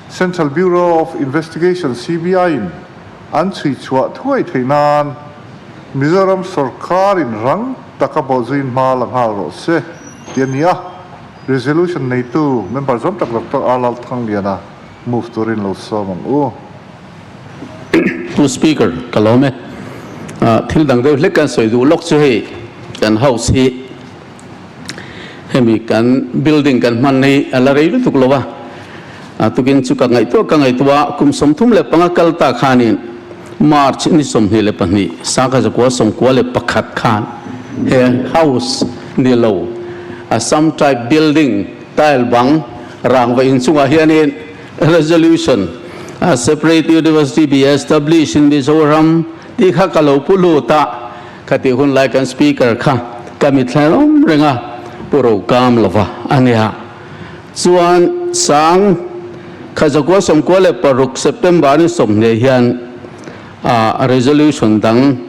Central Bureau of Investigation, CBI, in an chhui chhuah thuai theih nan Mizoram sawrkarin rang taka bawhzuiin hma la nghal rawh se tih a ni a, resolution neitu member zawm tak Doctor R Lalthangliana move turin lo sawm ang u. Pu Speaker, ka lawm e. Thil dang deuh hlek kan sawi duh lawk chu hei kan house hi hemi kan building kan hman hi a la rei lutuk lo a, tukin chu ka ngaihtuah ka ngaihtuah a, kum 35 kal ta khanin March ni 22 sangkhat zakua 91 khan he house ni lo Assam type building tile bang rangva inchungah hianin resolution a separate university be established in Mizoram tih kha ka lo pu lut a, khatih hun lai kan speaker kha ka mitthla awm reng a, pu Rokam lova a nia. Chuan sang kha zakua 96 September ni 20 hian a resolution dang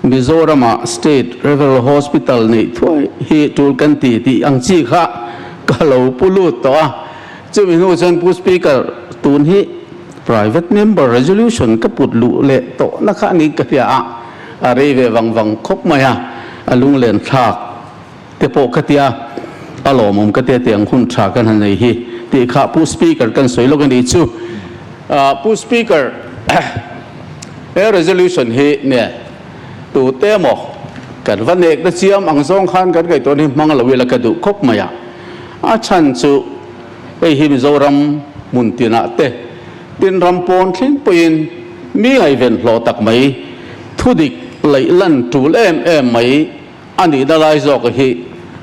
Mizorama State Referral Hospital neih thuai hi tul kan ti tih ang chi kha ka lo pu lut tawh a. Chumi hnu chuan Pu Speaker, tun hi Private Member Resolution ka put luh leh tawh na kha ni ka hria a, a rei ve vang vang khawp mai a, a lunglen thlak te pawh ka tia, a lawmawm ka tia tiang hun tha kan han nei hi tih kha Pu Speaker kan sawi lawk a ni chu. Pu Speaker, he resolution hi nge tute emaw kan va nek na chiam ang zawng khan kan ngaihtuah hi hmang lo ila ka duh khawp mai a. A chhan chu hei hi Mizoram hmun tinah te tin ram pawn thleng pawhin mi ngaihven hlawh tak mai, thudik laih lan tul em em mai a nihna lai zawk hi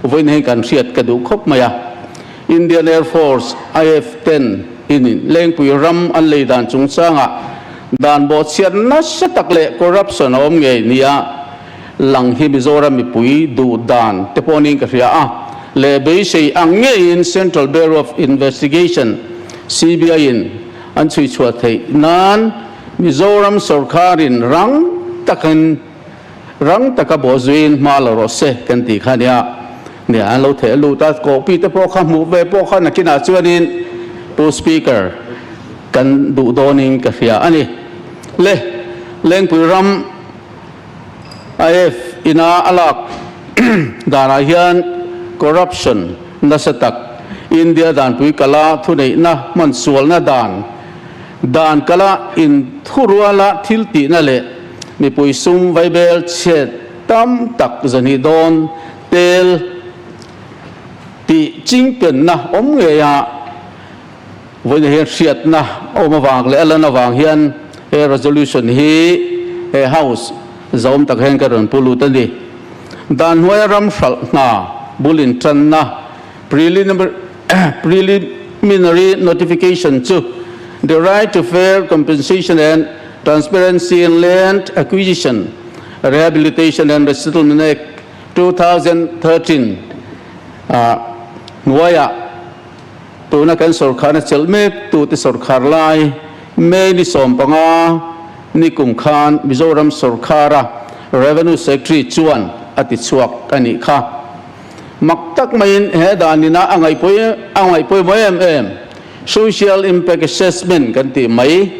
vawiin hei kan hriat ka duh khawp mai a. Indian Air Force, IAF, ten in Lengpui ram an lei dan chungchangah dan bawhchhiat nasa tak leh corruption a awm ngei nia lang hi Mizoram mipui duh dan te pawh niin ka hria a, leh beisei ang ngeiin Central Bureau of Investigation, CBI, in an chhui chhuah theih nan Mizoram sawrkharin rang takin rang taka bawhzuiin hma la rawh se kan tih kha nia. Nia an lo theh lut a, kawhpi te pawh kha hmuh ve pawh kha nakinah chuanin Pu Speaker kan duh dawnin ka hria a ni. Le Lengpui ram IF ina a lak danah hian corruption nasa tak, India danpui kala thuneihna hmansualna dan, dan kala inthuruala thil tihna leh mipui sum vaibel chhiat tam tak 200 dawn tel tih chingpenna awm ngei a vawiin hian hriatna awm avang leh a lan avang hian he resolution hi he house zawm tak hian ka rawn pu lut a ni. Dan hnuaia ram hralh hna bul intanna preliminary notification chu the right to fair compensation and transparency in land acquisition, rehabilitation and resettlement act 2013 hnuaiah Tuna kan sawrkharna chelh mek tute sawrkhar lai May ni 15 ni kum khan Mizoram sawrkhara Revenue Secretary chuan a ti chhuak a nih kha. Mak tak maiin he danina a ngaihpawi a ngaihpawimawh em em Social Impact Assessment kan tih mai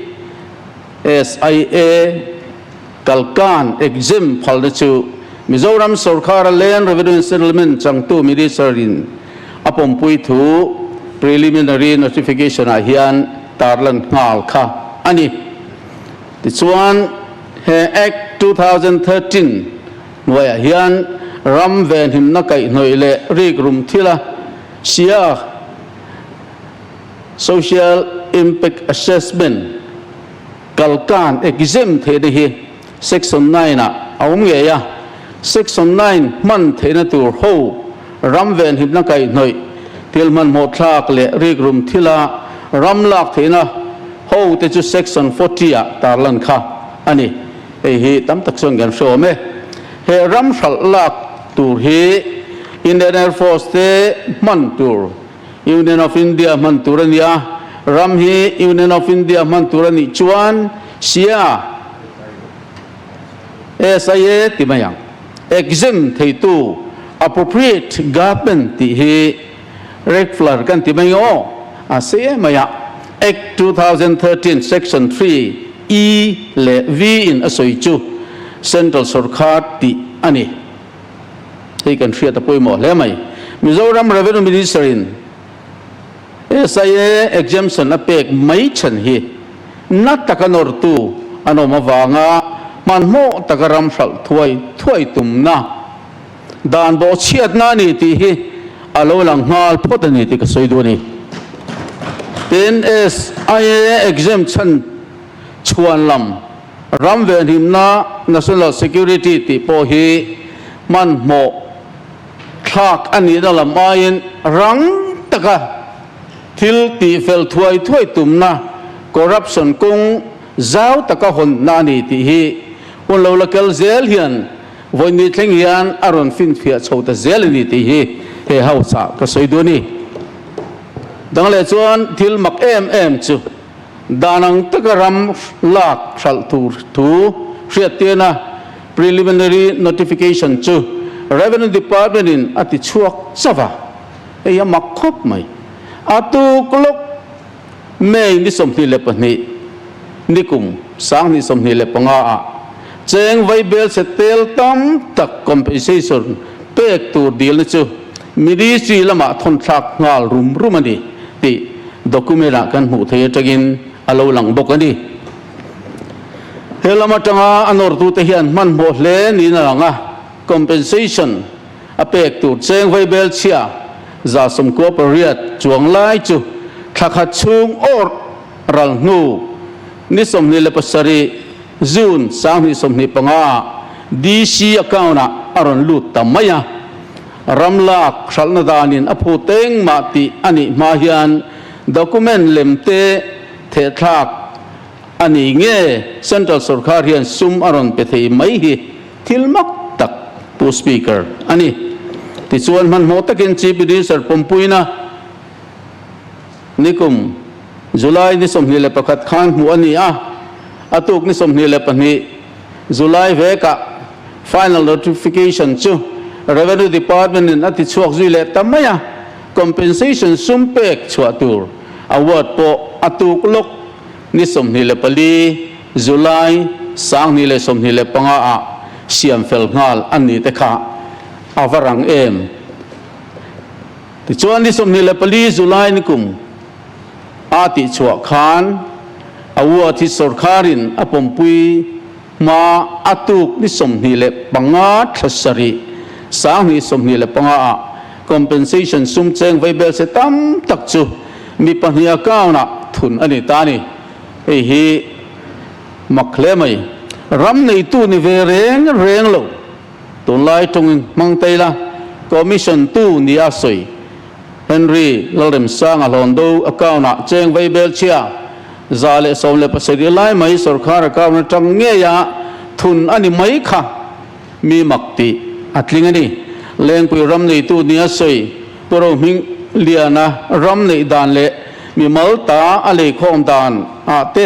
SIA kalkan exam phalna chu Mizoram sawrkhara Land Revenue and Settlement changtu Minister in a pawmpui thu preliminary notification ah hian tarlan nghal kha a ni. Tichuan he Act 2013 hnuaiah hian ram venhimna kaihhnawih leh rikrum thila sia Social Impact Assessment kalkan exam theihna hi Section 9 ah a awm ngei a, Section 9 hman theihna tur ho ram venhimna kaihhnawih, thil hmanhmawh thlak leh rikrum thila ram lak theihna ho te chu Section 40 ah tarlan kha a ni. Hei hi tam tak chuan kan hre awm e. He ram hralh lak tur hi Indian Air Force te hman tur, Union of India hman tur a ni a, ram hi Union of India hman tur a nih chuan sia SIA ti mai ang. Exempt theitu appropriate government tih hi red flag kan ti mai aw, a sei em mai a. Act 2013 Section 3 E leh V in a sawi chu Central Sorkar tih a ni. Hei kan hriat a pawimawh hle mai. Mizoram Revenue Minister in SIA exemption a pek mai chhan hi na taka nawrtu an awm avanga hmanhmawh taka ram hralh thuai thuai tumna dan bawhchhiatna a ni tih hi a lo lang nghal phawt a ni tih ka sawi duh a ni. Tin, SIA exempt chhan chhuan lam ram venhimna, national security, tih pawh hi hmanhmawh thlak a nihna lam aiin rang taka thil tihfel thuai thuai tumna, corruption kawng zau taka hawnna a ni tih hi hun lo la kel zel hian Vawiini thleng hian a rawn finfiah chho ta zel a ni tih hi he house ah ka sawi duh a ni. Dang leh chuan thil mak em em chu dan ang taka ram lak hralh tur thu hriattirna preliminary notification chu Revenue Department in a ti chhuak chauh a, hei a mak khawp mai. A tuk lawk May ni 22 nikum 2025 ah cheng vaibel chhe tel tam tak compensation pek tur dilna chu Ministry lamah thawnthlak nghal rum rum a ni tih document ah kan hmuh thei atangin a lo lang bawk a ni. He lam atanga a nawrtute hian hmanhmawh hle niin a lang a, compensation A pek tur cheng vaibel chhia 98 chuang lai chu thla khat chhung awrh ral hnu ni 27 June 2025 ah DC account ah a rawn lut ta mai a. Ram lak hralhna danin a phu teng mah tih a nih hma hian document lem te thehthlak a ni nge Central sorkar hian sum a rawn pe thei mai hi Thil mak tak Pu Speaker a ni. Tichuan hmanhmawh takin Chief Minister pawmpuina nikum July ni 21 khan hmuh a ni a, a tuk ni 22 July vekah final notification chu Revenue Department in a tichhuak zui leh ta mai a, compensation sum pek chhuah tur award pawh a tuk lawk ni 24 July 2025 ah siam fel nghal an ni te kha a va rang em? Tichuan ni 24 July ni kum a tihchhuah khan award hi sorkharin a pawmpui hma a tuk ni 25 thla sarih 2025 ah compensation sum cheng vaibel se tam tak chu mi pahnih account ah thun a ni ta a ni. Hei hi mak hle mai. Ram neitu ni ve reng reng lo. Tunlai tawngin hmang ta ila, Commission tu ni a sawi. Henry Lalremsanga Hlawndo account ah cheng vaibel chhia 117 lai mai sorkar account atang ngei a thun a ni mai kha mi mak tih a tling a ni. Lengpui ram neitu ni a sawi. Pu Rohmingliana ram neih dan leh mimal ta a leikhawm dan ah te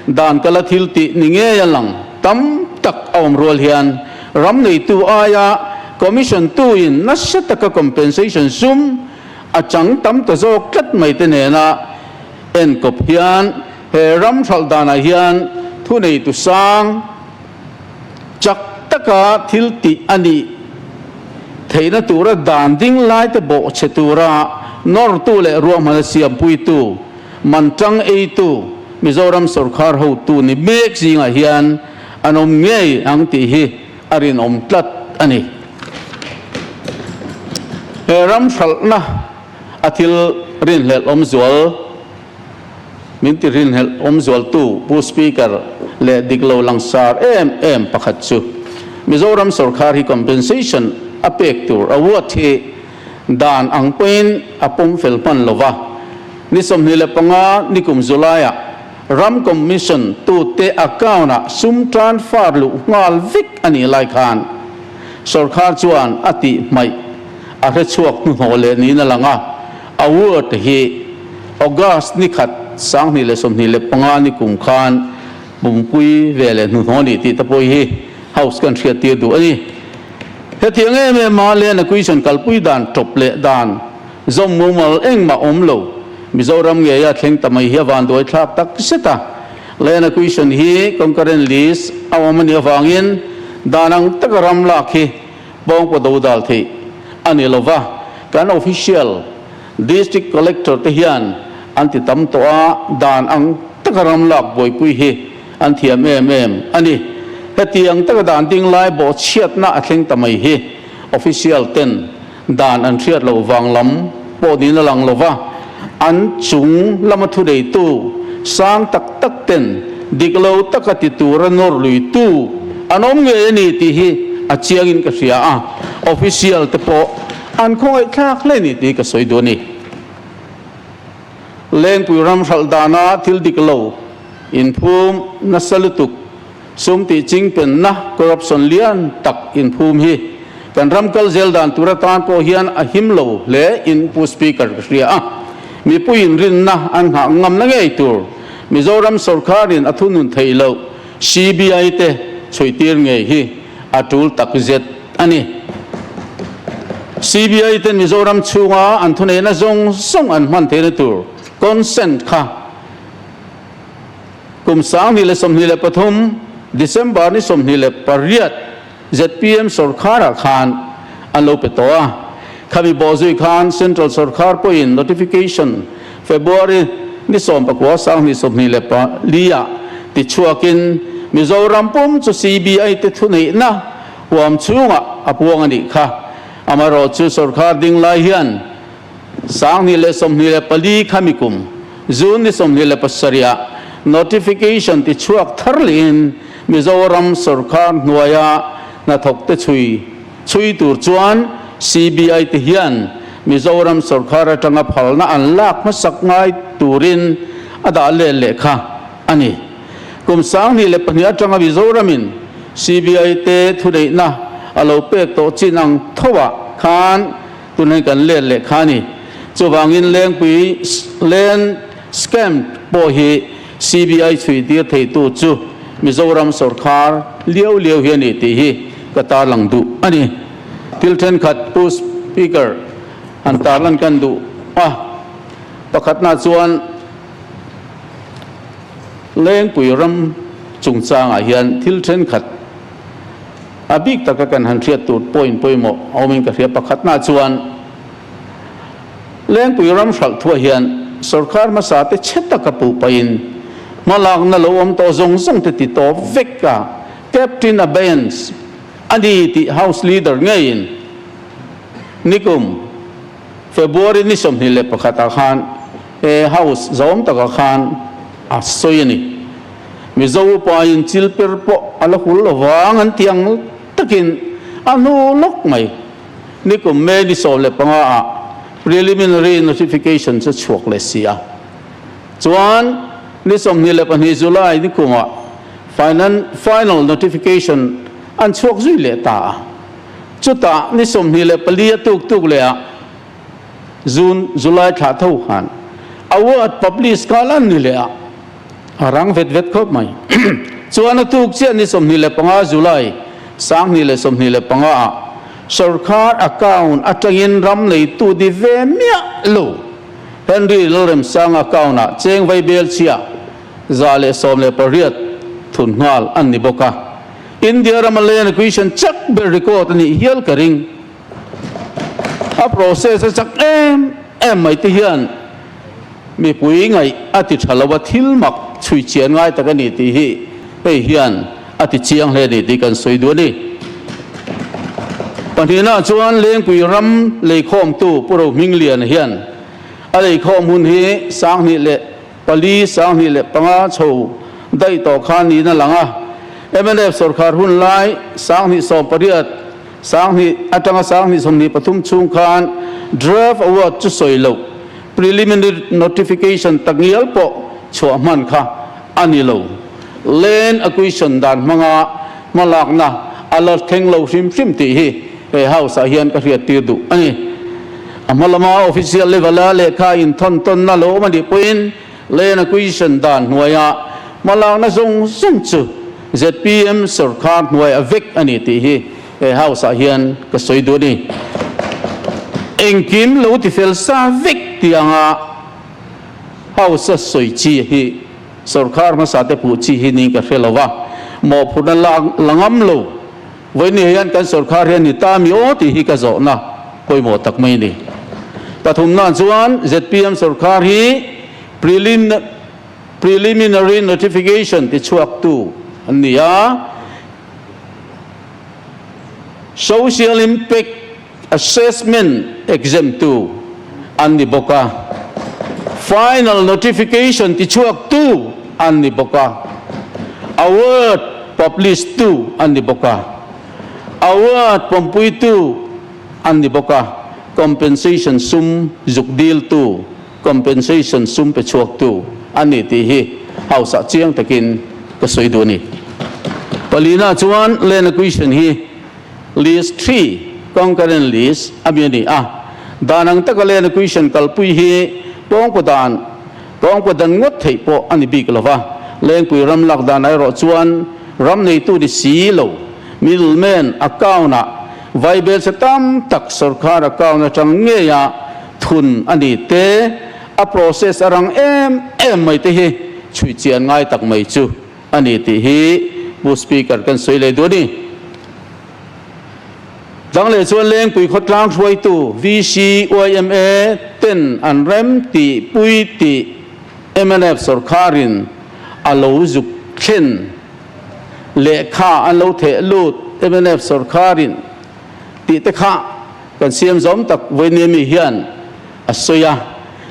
dan kala thil tih ni ngei a lang tam tak a awm rual hian ram neitu aia commission tu in nasa taka compensation sum a chang tam ta zawk tlat mai te nena enkawp hian he ram hralh danah hian thuneitu sang Chak taka thil tih a nih theihna tura dan ding laite bawhchhe tura nawrtu leh ruahmana siampuitu, man tang eitu Mizoram sorkar hotu ni mek zingah hian an awm ngei ang tih hi a rinawm tlat a ni. He ram hralhna a thil rinhlelh awmzual. Min ti rinhlelh awmzualtu Pu Speaker leh dik lo langsar em em pakhat chu Mizoram sorkar hi compensation a pek tur award hi dan ang pawhin a pawm fel hman lo va. Ni 25 nikum July-ah ram commission tute account-ah sum transfer luh nghal vek a nih lai khan sorkar chuan a tih hmaih a hrechhuak hnuhnawh leh niin a lang a. Award hi August ni khat 2025 ni kum khan pumpui ve leh hnuhnawh a ni tih te pawh hi House kan hriattir duh a ni. Hetiang em em a Land Acquisition kalpui dan tawp leh dan zawm mumal engmah awm lo. Mizoram ngeia thleng ta mai hi a vanduai thlak tak zet a. Land acquisition hi concurrent list a awm a nih avangin dan ang taka ram lak hi pawngpaw do dal theih a ni lo va, kan official District Collector te hian an ti tam tawh a, dan ang taka ram lak buaipui hi an thiam em em a ni. Hetiang taka dan ding lai bawhchhiatna a thleng ta mai hi official ten dan an hriat loh vang lam pawh niin a lang lo va, an chung lama thuneitu sang tak tak ten dik lo taka ti tura nawr luitu an awm ngei a ni tih hi a chiangin ka hria a, official te pawh an khawngaihthlak hle ni tih ka sawi duh a ni. Lengpui ram hralh dana thil dik lo inphum nasa lutuk Sum tih chingpenna, corruption, lian tak inphum hi kan ram kal zel dan tur atan pawh hian a him lo hle in Pu Speaker ka hria a. Mipui inrinna an nghah ngamna ngei tur Mizoram sawrkharin a thunun theih loh CBI te chhuihtir ngei hi a tul tak zet a ni. CBI ten Mizoram chhunga an thuneihna zawng zawng an hman theihna tur consent kha Kum 2023 December ni 28 zpm sawrkharah khan an lo pe tawh a. Khami bawhzui khan Central sawrkhar pawhin notification February ni 19 2024 ah tichhuakin Mizoram pum chu CBI te thuneihna huam chhungah a puang a nih kha. Amaherawhchu sawrkhar ding lai hian 2024 khami kum June ni 27 ah notification ti chhuak thar lehin Mizoram sawrkar hnuaia hnathawk te chhui chhui tur chuan CBI te hian Mizoram sawrkar atanga phalna an lak hmasak ngai turin a dah let leh kha a ni. Kum 2002 atanga Mizoramin CBI te thuneihna a lo pek tawh chin ang thoah khan Tunah kan let leh kha a ni. Chuvangin Lengpui Land Scam pawh hi CBI chhui tir theitu chu Mizoram sawrkhar liau liau hi a ni tih hi ka tarlang duh a ni. Thil thenkhat Pu Speaker han tarlan kan duh a, pakhatna chuan Lengpui ram chungchangah hian thil thenkhat, A bik taka kan han hriat tur point pawimawh a awmin ka hria. Pakhatna chuan Lengpui ram hralh thuah hian sawrkar hmasa te chhe taka puh pahin hmalakna lo awm tawh zawng zawng te ti tawp vek a, Captain Abeyance a ni tih House Leader ngeiin nikum February ni 21 ah khan he House zawm takah khan a sawi a ni. Mizo upain chil per pawh a la hul lo vang an tih ang takin a hnu lawk mai. Nikum May ni 15 ah preliminary notification chu chhuak leh si a. Chuan ni 22 July nikumah final notification an chhuak zui leh ta a. Chutah ni 24 a tuk tuk leh ah June, July thlah tho khan award publish nghal an ni leh a. A rang vet vet khawp mai. Chuan a tuk chiah ni 25 July 2025 ah sawrkhar account atangin ram neitu ni ve miah lo Henry Lalremsanga account ah cheng vaibel chhia 118 thun nghal an ni bawk a. India rama land acquisition chak ber record a nih hial ka ring. A process a chak em em mai te hian mipui ngaih a ti tha lo a, thil mak chhui chian ngai tak a ni tih hi hei hian a ti chiang hle a ni tih kan sawi duh a ni. Pahnihna chuan Lengpui ram leikhawmtu Pu Rohmingliana hian a leikhawm hun hi 2004, 2005 chho daih tawh khan niin a lang a, mnf sawrkhar hun lai 2018, 2000 atanga 2023 chhung khan draft award chu sawi loh, preliminary notification takngial pawh chhuah hman kha a ni lo. Land acquisition dan hmanga hmalakna a la thleng lo hrim hrim tih hi he House ah hian ka hriat tir duh a ni. A hma lama official level a lehkha inthawn tawnna lo awm a nih pawhin Land acquisition dan hnuaia hmalakna zawng zawng chu zpm sawrkhar hnuai a vek a ni tih hi he House ah hian ka sawi duh a ni. Engkim lo ti fel sa vek tih anga House a sawi chi hi sorkar hmasa te puh chi hi niin ka hre lo va, mawhphurhna lak la ngam lo. Vawiin hian kan sorkar hian ni ta mi aw tih hi ka zawhna pawimawh tak mai a ni. Pathumnaah chuan zpm sorkar hi preliminary notification tichhuaktu an ni a, social impact assessment exemptu an ni bawk a, final notification tichhuaktu an ni bawk a, award publish-tu an ni bawk a, award pawmpuitu an ni bawk a, compensation sum zuk diltu, compensation sum pe chhuaktu an ni tih hi House-ah chiang takin ka sawi duh a ni. Palina chuan land acquisition hi List 3, Concurrent List, a mi a ni a. Dan ang taka land acquisition kalpui hi pawngkaw dan pawngkaw dan ngawt theih pawh a ni bik lo va. Lengpui ram lak danah erawh chuan ram neitu ni si lo middleman account-ah vaibel che tam tak sorkar account atang ngeia thun a ni te, a process a rang em em mai te hi chhui chian ngai tak mai chu a ni tih hi Pu Speaker kan sawi leh duh a ni. Dang leh chuan Lengpui khawtlang hruaitu VC, yma ten an rem tih pui tih mnf sorkharin a lo zuk thlen lehkha an lo theh lut mnf sorkharin tih te kha kan siam zawm tak vawinia mi hian a sawi a.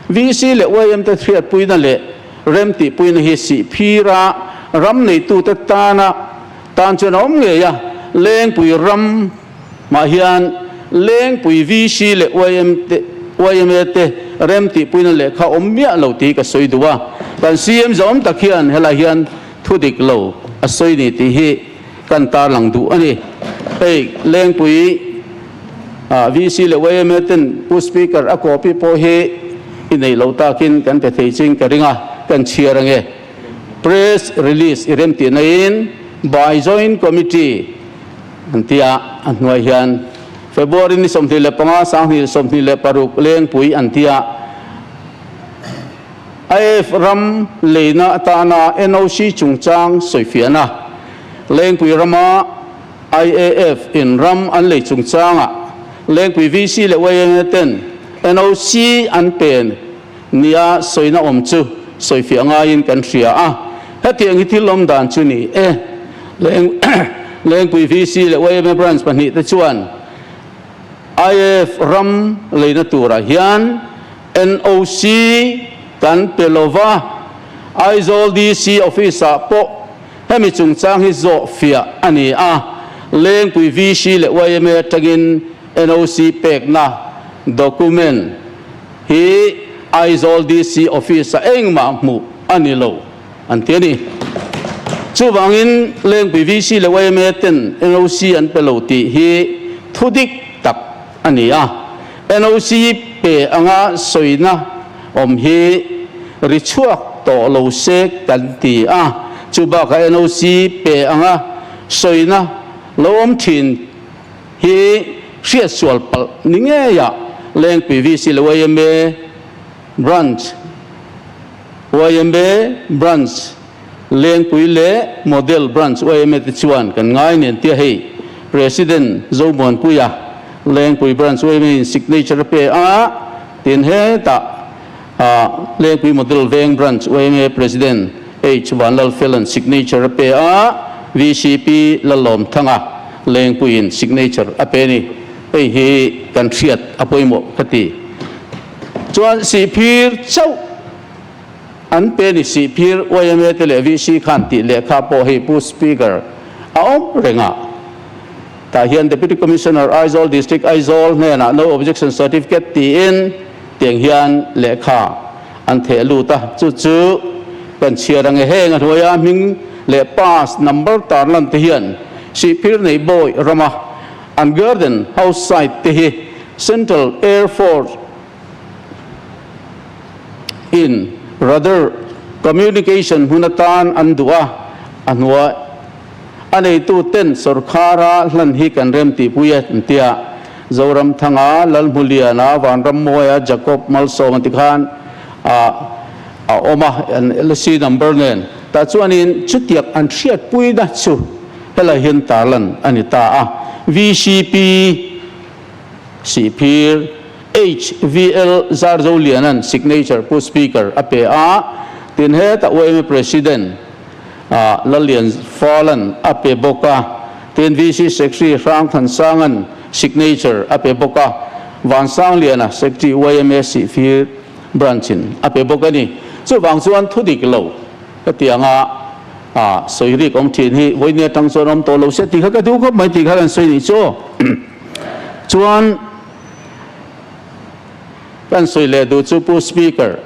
VC leh yma te hriatpuina leh Remtihpuina hi Sihphira ram neitute tana tan chuan a awm ngei a, Lengpui ram mah hian Lengpui VC leh yma te remtihpuina lehkha awm miah lo tih ka sawi duh a, kan CM zawm tak hian helai hian thu dik lo a sawi ni tih hi kan tarlang duh a ni. Hei Lengpui VC leh yma ten Pu Speaker a copy pawh hi i neih loh takin kan pe thei ching ka ring a, kan chhiar ange. Press release i rem tih naiin by Joint Committee an ti a, a hnuai hian February ni 25, 2026 Lengpui an ti a, IAF ram leina atana NOC chungchang sawifiahna, Lengpui rama IAF in ram an lei chungchangah Lengpui VC leh yma ten NOC an pen nia sawina awm chu sawifiah ngaiin kan hria a, hetiang hi thil awm dan chu ni e. Lengpui VC leh yma branch pahnihte chuan IAF ram leina turah hian NOC kan pe lo va, Aizawl DC office-ah pawh hemi chungchang hi zawh fiah a ni a, Lengpui VC leh yma atangin NOC pekna document hi Aizawl DC office-ah engmah hmuh a ni lo an ti a ni. Chuvangin Lengpui VC leh yma ten NOC an pe lo tih hi thu dik tak a ni a, NOC pe anga sawina awm hi ri chhuak tawh lo se kan ti a, chu bakah NOC pe anga sawina lo awm thin hi hriatsual palh ni ngeiah Lengpui VC leh yma Branch yma Branch Lengpui leh Model Branch yma te chuan kan ngai nen tia hei President Zomuanpuia Lengpui Branch yma in signature a pe a, tin hetah Lengpui Model Veng Branch yma President H Vanlalfela'n signature a pe a, VCP Lalawmthanga Lengpuiin signature a pe a ni. Hei hi kan hriat a pawimawh ka ti. Chuan Sihphir chauh. An pe ni sih phir yma te leh VC khan tih lehkha pawh hei Pu Speaker a awm reng a. Tah hian Deputy Commissioner Aizawl District Aizawl hnenah No Objection Certificate tiin tiang hian lehkha an theh lut a, chu chu kan chhiar ang e. Heng a hnuaia hming leh pass number tarlan te hian Sihphir nei bawi rama an garden house site te hi Central Air Force in rather communication hmun atan an duh a, a hnuai a neitu ten sorkhara hlan hi kan rem tihpui e an ti a, Zoramthanga, Lalhmuliana, Vanrammawia, Jacob Malsawma ti khan ah. a awm a, an LC number nen. Tah chuanin chutiang an hriatpuina chu helai hian tarlan a ni ta a. VCP Sihphir HVL Zarzoliana'n signature Pu Speaker a pe a, tin hetah yma President Lallian Fala'n a pe bawk a, tin VC Secretary Hrangthansanga'n signature a pe bawk a, Vansangliana Secretary yma Sihphir Branch-in a pe bawk a ni. Chuvang chuan thu dik lo ka ti ang a, a sawi rik awm thin hi vawiin atang chuan awm tawh lo se tih kha ka duh khawp mai tih kha kan sawi nih chu aw. Chuan kan sawi leh duh chu Pu Speaker,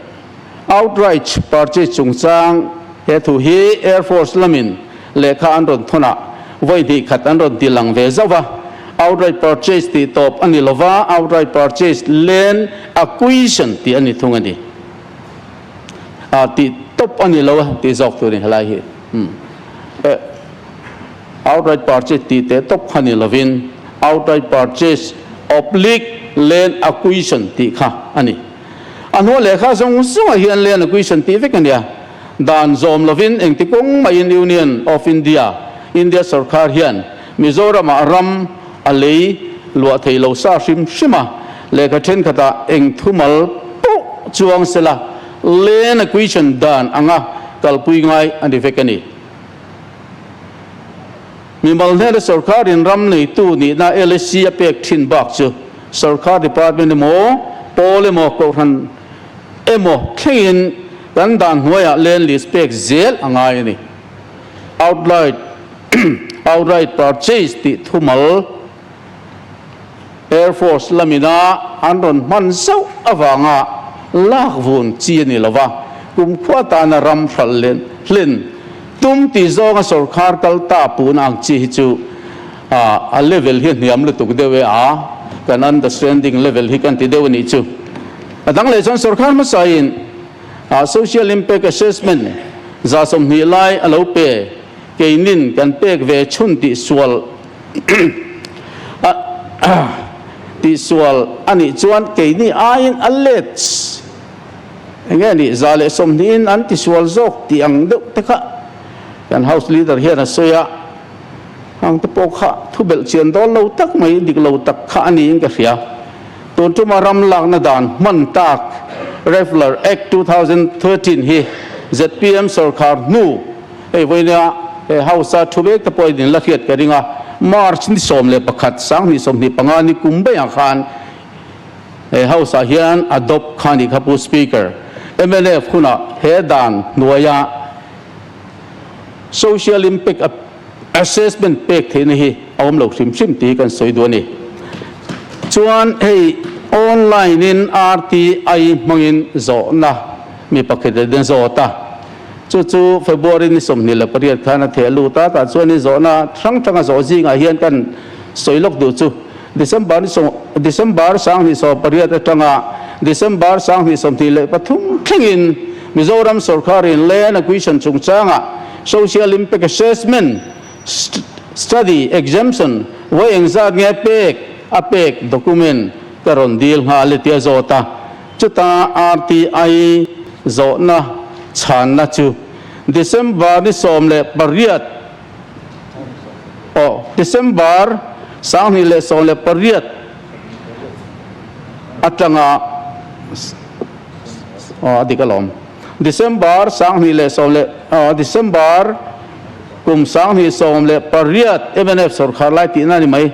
outright purchase chungchang he thu hi Air Force lamin lehkha an rawn thawn ah vawi hnih khat an rawn ti lang ve zauh a, outright purchase tih tawp a ni lova, outright purchase land acquisition tih a ni thung a ni. Ah tih tawp a ni lo a tih zawk tur a ni helai hi. Umm eh outright purchase tih teh tawp kha ni lovin outright purchase oblique land acquisition tih kha a ni. A hnuai lehkha zawng zawngah hian land acquisition tih vek a nia. Dan zawm lovin engti kawng maiin Union of India, India sorkar hian Mizoramah ram a lei luah thei lo sa hrim hrim a, lehkha thenkhatah eng thumal pawh chuang sela land acquisition dan anga kalpui ngai a ni vek a ni. Mimal hnena sorkarin ram neitu nihna LSC a pek thin bak chu sorkar department emaw, pawl emaw, kohhran emaw thlengin kan dan hnuaiah land lease pek zel a ngai a ni. Outright outright purchase tih thumal Air Force lamina an rawn hman zauh avanga lak vun chi a ni lo va, kumkhua tana ram hralh len hlen tum tih zawnga sorkar kal ta pun ang chi hi chu a level hi a hniam lutuk deuh e a, kan understanding level hi kan ti deuh a nih chu. A dang leh chuan sorkar hmasain Social Impact Assessment 20% lai a lo pe, keinin kan pek ve chhun tih sual tih sual a nih chuan keini aiin a let enge a nih 120in an tisual zawk tih ang deuh te kha kan House Leader hian a sawi a, hang te pawh kha thu belh chian dawn lo tak mai dik lo tak kha a niin ka hria. Tun tuma ram lakna dan hman tak Refler Act 2013 hi zpm sorkar hnu hei vawinia he House a thu mek te pawhin in la hriat ka ring a, March ni 11 2025 ni kum baiah khan he House ah hian adopt kha ni kha Pu Speaker. Mnf hunah he dan hnuaia Social Impact Assessment pek theihna hi a awm lo hrim hrim tih hi kan sawi duh a ni. Chuan hei online in RTI hmangin zawhna mi pakhat in a zawt a, chu chu February ni 28 khan a theh lut a, tah chuan in zawhna hrang hrang a zawh zingah hian kan sawi lawk duh chu December ni sawm December 2018 atanga December 2023 thlengin Mizoram sorkarin Land Acquisition chungchangah Social Impact Assessment Study Exemption vawi engzat nge pek a pek document ka rawn dil nghal e tia zawt a, chuta RTI zawhna chhanna chu December ni 18 aw December 2018 atanga aw a dik alawm. December 2010 leh December kum 2018 mnf sorkar lai tihna a ni mai.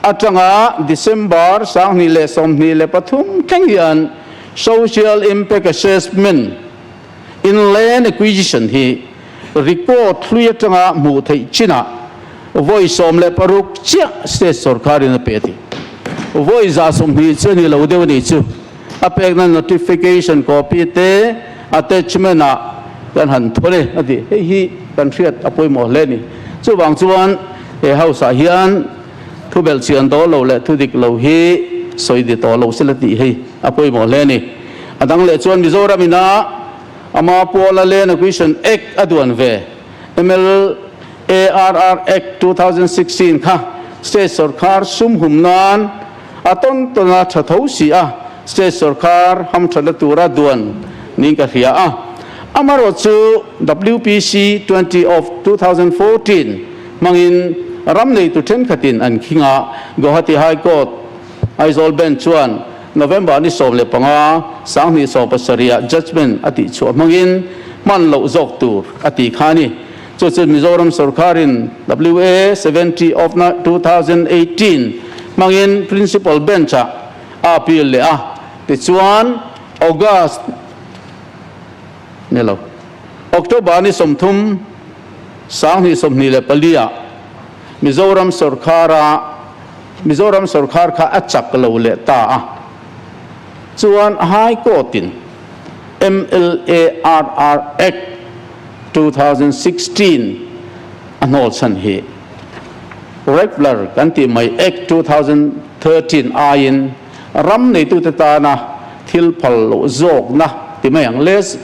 Atanga December 2023 thleng hian Social Impact Assessment in Land Acquisition hi record hlui atanga hmuh theih chinah vawi 16 chiah state sorkarin a pe a ti. Vawi 120 chu a ni lo deuh a nih chu. A pekna notification copy te attachment ah kan han thawn e a ti. Hei hi kan hriat a pawimawh hle a ni. Chuvang chuan he house ah hian thu belhchian dawl lo leh thu dik lo hi sawi di tawh lo sela tih hei a pawimawh hle a ni. A dang leh chuan Mizoram ina ama Puala Land Acquisition Act a duan ve MLARR Act 2016 kha state sorkar sum hum nan A tawn tawn a tha tho si a, state sorkar hamthatna tura duan niin ka hria a. Amaherawhchu WPC 20 of 2014 hmangin ram neitu thenkhatin an khing a, Guwahati High Court, Aizawl Bench chuan November ni 15, 2017 ah judgement a tihchhuah hmangin hman loh zawk tur a ti kha a ni. Chu chu Mizoram sorkarin WA 70 of 2018 hmangin Principal Bench-ah a appeal leh a, tichuan August ni lo, October ni 30, 2024 ah Mizoram sorkara Mizoram sorkar kha a chak lo leh ta a, chuan High Court-in MLARR Act 2016 a hnawl chhan hi Rappler kan tih mai Act 2013 aiin ram neitute tana thil phal loh zawkna ti mai ang less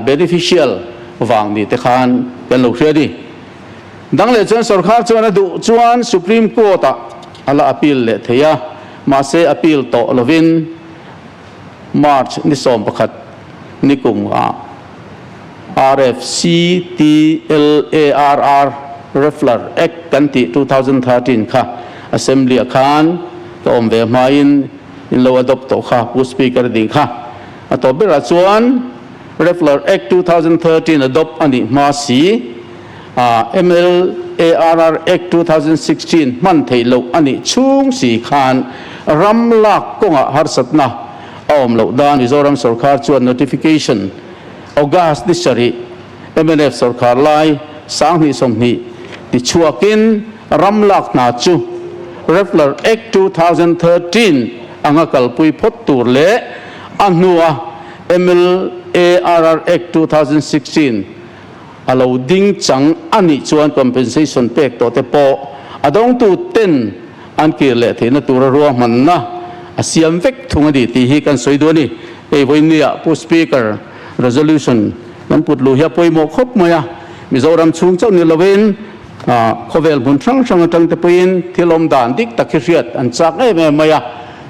beneficial vang ni te khan kan lo hria a ni. Dang leh chuan sorkar chuan a duh chuan Supreme Court ah a la appeal leh thei a, mahse appeal tawh lovin March ni 11 ni kum ah RFCTLARR Refler Act kan tih 2013 kha Assembly ah khan ka awm ve hmain in lo adopt tawh kha Pu Speaker ding kha a tawp berah chuan Refler Act 2013 adopt a nih hma si a MLARR Act 2016 hman theih loh a nih chhung si khan ram lak kawngah harsatna a awm loh dan Mizoram sorkar chuan notification August ni sarih mnf sorkar lai 2020 tichhuakin ram lak hna chu Refler Act 2013 anga kalpui phawt tur leh a hnua MLARR Act 2016 a lo ding chang a nih chuan compensation pek tawh te pawh a dawngtu ten an kir leh theihna tura ruahmanna a siam vek thung a ni tih hi kan sawi duh a ni. Hei vawinia Pu Speaker resolution kan put luh hi a pawimawh khawp mai a, Mizoram chhung chauh ni lovin khawvel hmun hrang hrang atang te pawhin thil awm dan dik tak hi hriat an chak em em mai a,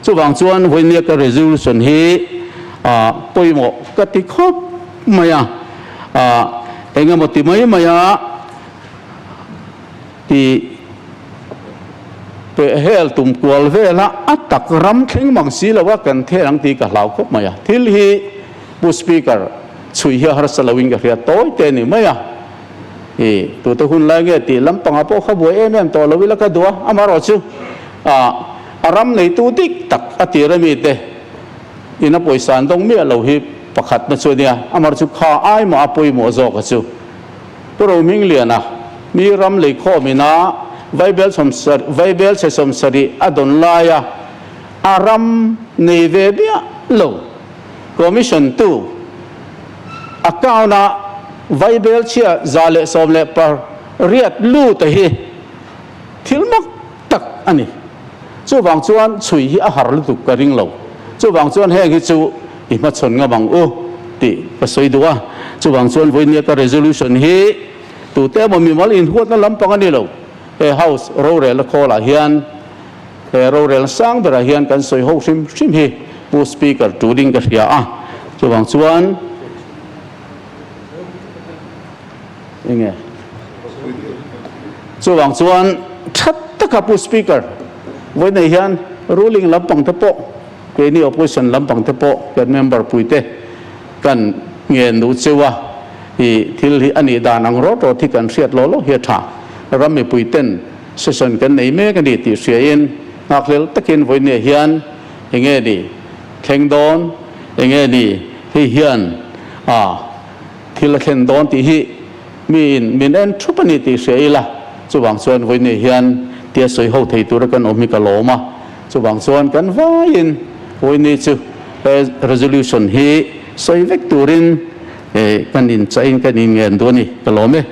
chuvang chuan vawinia ka resolution hi pawimawh ka ti khawp mai a. Eng emaw ti mai mai a ti peh hel tum kual vel a, a tak ram thleng mang si lo a kan thel ang tih ka hlau khawp mai a. Thil hi Pu Speaker chhui hi a harsa lo in ka hria tawi te ni mai a. I tute hun lai nge tih lampangah pawh kha buai em em tawh lo ila ka duh a, amaherawhchu a ram neitu dik tak a tir ami te ina pawisa an dawng miah lo hi pakhatna chu a nia, amar chu kha ai mah a pawimawh zawk a chu. Pu Rohmingliana, mi ram leikhawm ina Vaibel Vaibel chhe 70 a dawn laia a ram nei ve miah lo Commission tu account a Vaibel chhia 118 lut a hi thil mak tak a ni. Chuvang chuan chhui hi a har lutuk ka ring lo. Chuvang chuan heng hi chu i hmachhawn ngam ang u tih ka sawi duh a. Chuvang chuan vawinia ka resolution hi tute emaw mimal inhuatna lampang a ni lo. He House rorelna khawlah hian he rorelna sang berah hian kan sawi ho hrim hrim hi Pu Speaker turin ka hria a. Chuvang chuan enge chuvang chuan that taka Pu Speaker vawiinah hian ruling lampang te pawh keini opposition lampang te pawh kan member puite kan ngen duh cheu a, i thil hi a nih dan ang rawt rawt hi kan hriat law law hi a tha. Ram mipui ten session kan nei mek a ni tih hriain nghakhlel takin vawiinah hian enge ni thleng dawn enge ni hei hian a Thil a thlen dawn tih hi miin min en thup a ni tih hria ila, chuvang chuan vawiinei hian tia sawi ho thei tura kan awm hi ka lawm a, chuvang chuan kan vaiin vawiinei chu he resolution hi sawi vek turin kan inchahin kan inngen duh a ni, ka lawm e.